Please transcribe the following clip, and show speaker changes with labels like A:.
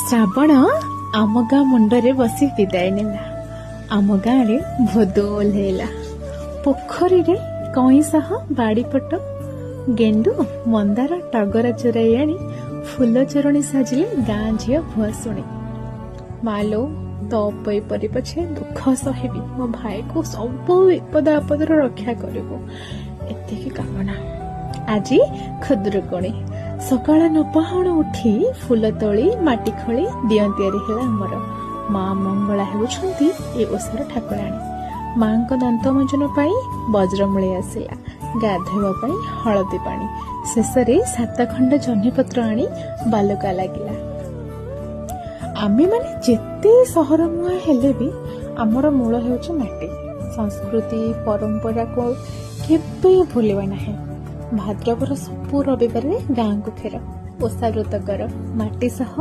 A: ଶ୍ରାବଣ ଆମ ଗାଁ ମୁଣ୍ଡରେ ବସି ବିଦାୟ ନେଲା। ଆମ ଗାଁରେ ଭୋଦ ଓହ୍ଲେଇଲା। ପୋଖରୀରେ କଇଁ ସହ ବାଡ଼ିପଟ ଗେଣ୍ଡୁ, ମନ୍ଦାର, ଟଗର ଚୋରାଇ ଆଣି ଫୁଲ ଚୋରଣୀ ସାଜିଲେ ଗାଁ ଝିଅ ଭୁଆସୁଣୀ। ମାଲୋ, ତଅପୋଇ ପରି ପଛେ ଦୁଃଖ ସହିବି, ମୋ ଭାଇକୁ ସବୁ ବିପଦ ଆପଦରୁ ରକ୍ଷା କରିବୁ, ଏତିକି କାମନା। ଆଜି ଖୁଦୁରୁକୁଣୀ। ସକାଳ ନପାହୁଣୁ ଉଠି ଫୁଲ ତୋଳି, ମାଟି ଖୋଳି ଦିଅଁ ତିଆରି ହେଲା ଆମର। ମା ମଙ୍ଗଳା ହେଉଛନ୍ତି ଏ ଓଷାର ଠାକୁରାଣୀ। ମାଙ୍କ ଦାନ୍ତ ମଞ୍ଜନ ପାଇଁ ବଜ୍ରମୂଳି ଆସିଲା, ଗାଧୋଇବା ପାଇଁ ହଳଦୀ ପାଣି, ଶେଷରେ 7 ଖଣ୍ଡ ଜହ୍ନିପତ୍ର ଆଣି ବାଲୁକା ଲାଗିଲା। ଆମେମାନେ ଯେତେ ସହର ମୁହାଁ ହେଲେ ବି ଆମର ମୂଳ ହେଉଛି ମାଟି। ସଂସ୍କୃତି ପରମ୍ପରାକୁ କେବେ ଭୁଲିବା ନାହିଁ। ଭାଦ୍ରବର ସବୁ ରବିବାରରେ ଗାଁକୁ ଫେର, ଓଷା ବ୍ରତ କର, ମାଟି ସହ